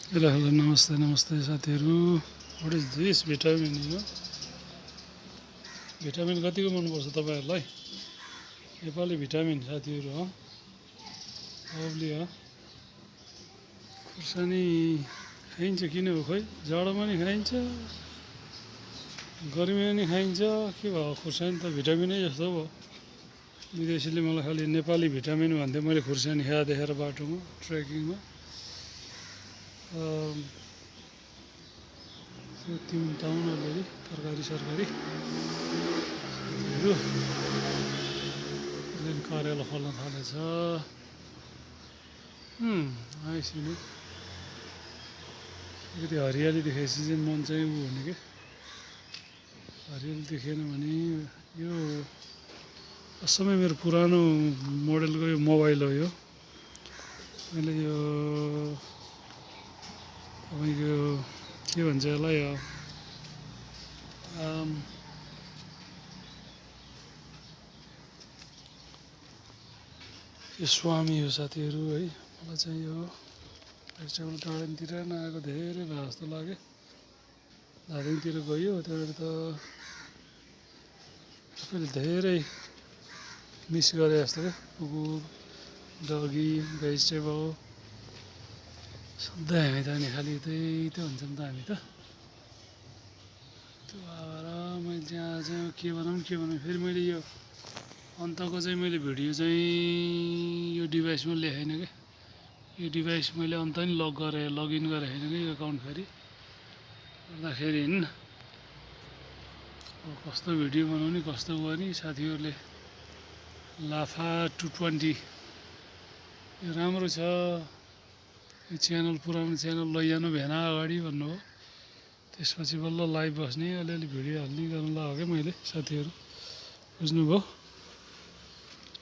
Hello hello नमस्ते नमस्ते साथीहरू what is this vitamin vitamin कतिको मनपर्छ तपाईँहरूलाई नेपाली भिटामिन साथीहरू हो लभली हो खुर्सानी खाइन्छ किन हो खोइ जाडोमा नि खाइन्छ गर्मीमा नि खाइन्छ के भयो खुर्सानी त भिटामिनै जस्तो भयो विदेशीले मलाई खालि नेपाली भिटामिन भन्थ्यो मैले खुर्सानी खाए देखेर बाटोमा ट्रेकिङमा तिउन अलिअलि तरकारी सरकारीहरू करेला फल्न थालेछ आइसिनु अलिकति हरियाली देखेपछि चाहिँ मन चाहिँ ऊ हुने के हरियाली देखेन भने यो असमै मेरो पुरानो मोडलको यो मोबाइल हो यो मैले यो तपाईँको के भन्छ यसलाई यो स्वामी हो साथीहरू है मलाई चाहिँ यो भेजिटेबल गार्डनतिर नआएको धेरै भयो जस्तो लाग्यो धादिङतिर गयो त्यहाँबाट त सबैले धेरै मिस गरे जस्तो क्या कुकुर डगी भेजिटेबल सधैँ हामी त अनि खालि त्यही त हुन्छ नि त हामी त त्यो भएर मैले चाहिँ आज के बनाऊँ फेरि मैले यो अन्तको चाहिँ मैले भिडियो चाहिँ यो डिभाइसमा लेखेन क्या यो डिभाइस मैले अन्त नि लगइन गरेँ होइन कि यो एकाउन्ट फेरि गर्दाखेरि हिँड्न अब कस्तो भिडियो बनाउने कस्तो गर्ने साथीहरूले लाफा 220 यो राम्रो छ यो च्यानल पुरानो च्यानल लैजानु भेना अगाडि भन्नु हो त्यसपछि बल्ल लाइभ बस्ने अलिअलि भिडियो हाल्ने गर्नु लगाएको क्या मैले साथीहरू बुझ्नुभयो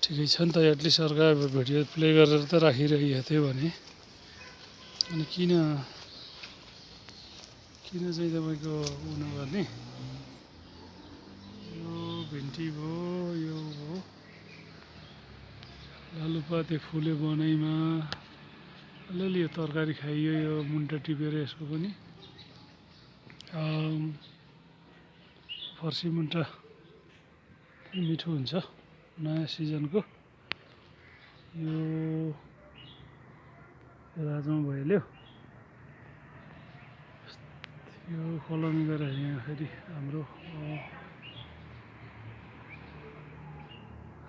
ठिकै छ नि त एटलिस्ट अर्का भिडियो प्ले गरेर त राखिरहेको थियो भने अनि किन चाहिँ तपाईँको उ नगर्ने यो भिन्डी भयो यो भयो लालुपाते फुले बनाइमा अलिअलि यो तरकारी खाइयो यो मुन्टा टिपेर यसको पनि फर्सी मुन्टा मिठो हुन्छ नयाँ सिजनको यो राजमा भइहाल्यो यो कलमी गरेर यहाँ फेरि हाम्रो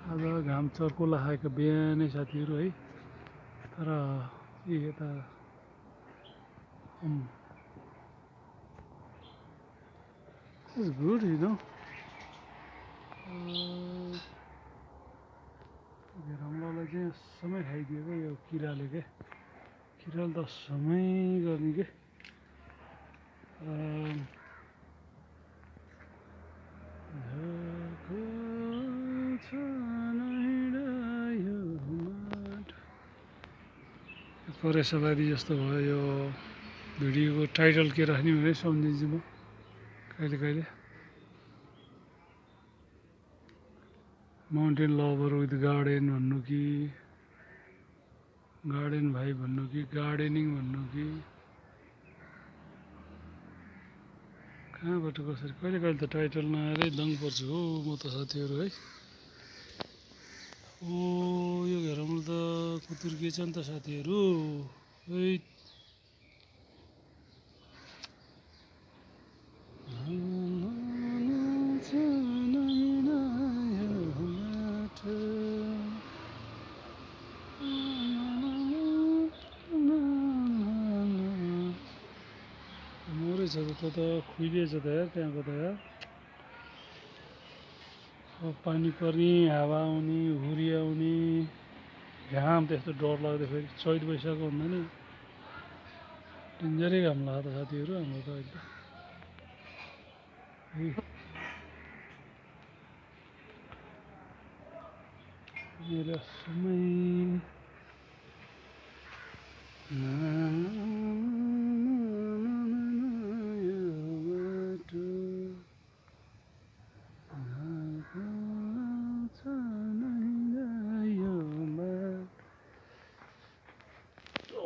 आज घाम चर्कोला खाएको बिहानै साथीहरू है तर यता It's good, घरमलाई चाहिँ समय खाइदियो क्या यो किराले क्या किराले त समय गर्ने के परेशवादी जस्तो भयो यो भिडियोको टाइटल के राख्ने भने सम्झिन्छु म कहिले कहिले माउन्टेन लभर विथ गार्डन भन्नु कि गार्डन भाइ भन्नु कि गार्डनिङ भन्नु कि कहाँबाट कसरी कहिले कहिले त टाइटल नआएरै दङ पर्छु हो म त साथीहरू है ओ यो घेरामा त कुतुर्किएछ नि त साथीहरू है मरै छ त खुइलिएछ त यार त्यहाँको त यार अब पानी पर्ने हावा आउने हुरी आउने घाम त्यस्तो डर लाग्दो फेरि चैत वैशाख भन्दा नि डेन्जरै घाम लाग्छ साथीहरू हाम्रो त अहिले मेरो समय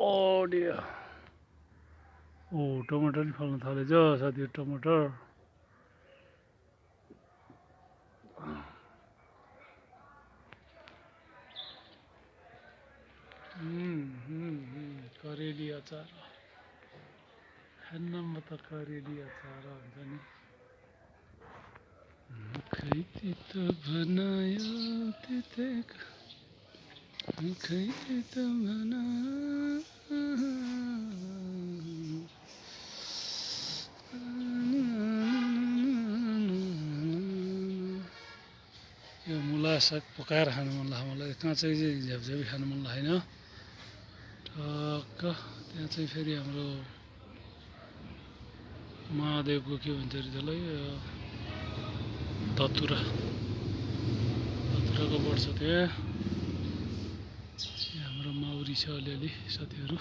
Oh dear. ओ टमाटर नि फल्न थालेछ साथीहरू टमाटर करेली अचार खान्नमा त करेली अचार हुन्छ नि खै त बनायो खै त यो मुला साग पकाएर खानु मन लाग्यो मलाई काँचै चाहिँ झ्यापझ्यापी खानु मन लागेन टक्क त्यहाँ चाहिँ फेरि हाम्रो महादेवको के भन्छ अरे त्यसलाई धतुराको बढ्छ त्यहाँ हाम्रो माउरी छ अलिअलि साथीहरू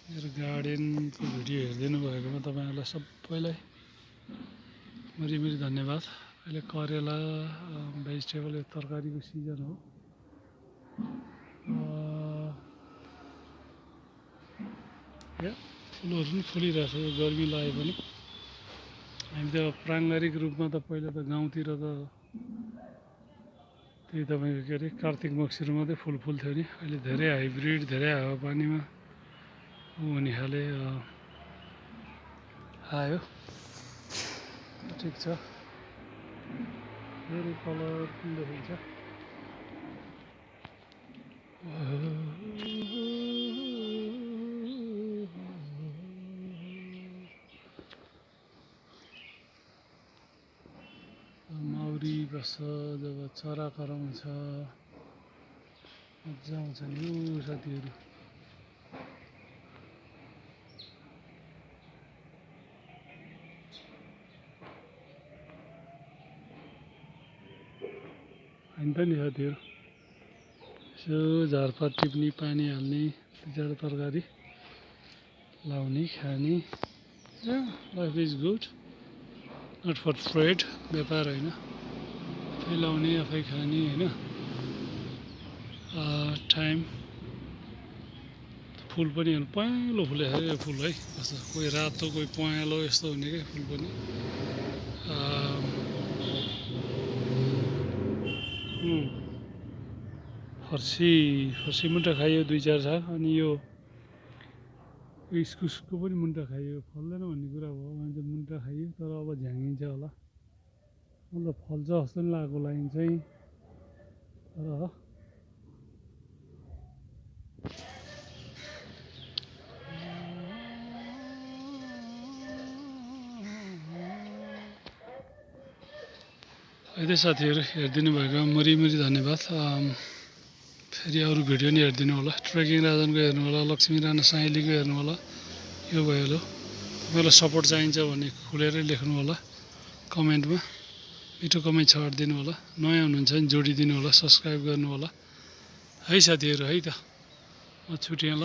मेरो गार्डनको भिडियो हेरिदिनु भएकोमा तपाईँहरूलाई सबैलाई मरिमरि धन्यवाद अहिले करेला भेजिटेबल तरकारीको सिजन हो फुलहरू पनि फुलिरहेछ यो गर्मी लागे पनि हामी त प्राङ्गारिक रूपमा त पहिला त गाउँतिर त त्यही तपाईँको के अरे कार्तिक मक्सिर मात्रै फुल फुल्थ्यो नि अहिले धेरै हाइब्रिड धेरै हावापानीमा हुने खाले आयो ठिक छ धेरै कलर देखिन्छ माउरी बस्छ जब चरा कराउँछ मजा आउँछ नि यो साथीहरू होइन त नि साथीहरू यसो झारपात टिप्ने पानी हाल्ने दुई चारवटा तरकारी लाउने खाने life is good not for trade व्यापार होइन आफै लाउने आफै खाने होइन टाइम फुल पनि पहेँलो फुलेको छ यो फुल है कस्तो कोही रातो कोही पहेँलो यस्तो हुने क्या फुल पनि फर्सी मुन्टा खाइयो दुई चार साग अनि यो इस्कुसको पनि मुन्टा खाइयो फल्दैन भन्ने कुरा भयो भने चाहिँ मुन्टा खाइयो तर अब झ्याङ्गिन्छ होला मतलब फल्छ जस्तो नि लागेको लागि चाहिँ तर अहिले साथीहरू हेरिदिनु भएको मरिमरि धन्यवाद फेरि अरू भिडियो नि हेरिदिनु होला ट्रेकिङ राजनको हेर्नु होला लक्ष्मी राणा साइलीको हेर्नु होला यो भयो तपाईँलाई सपोर्ट चाहिन्छ भने खुलेरै लेख्नु होला कमेन्टमा मिठो कमेन्ट छाडिदिनु होला नयाँ हुनुहुन्छ भने जोडिदिनु होला सब्सक्राइब गर्नु होला है साथीहरू है त म छुटेँ ल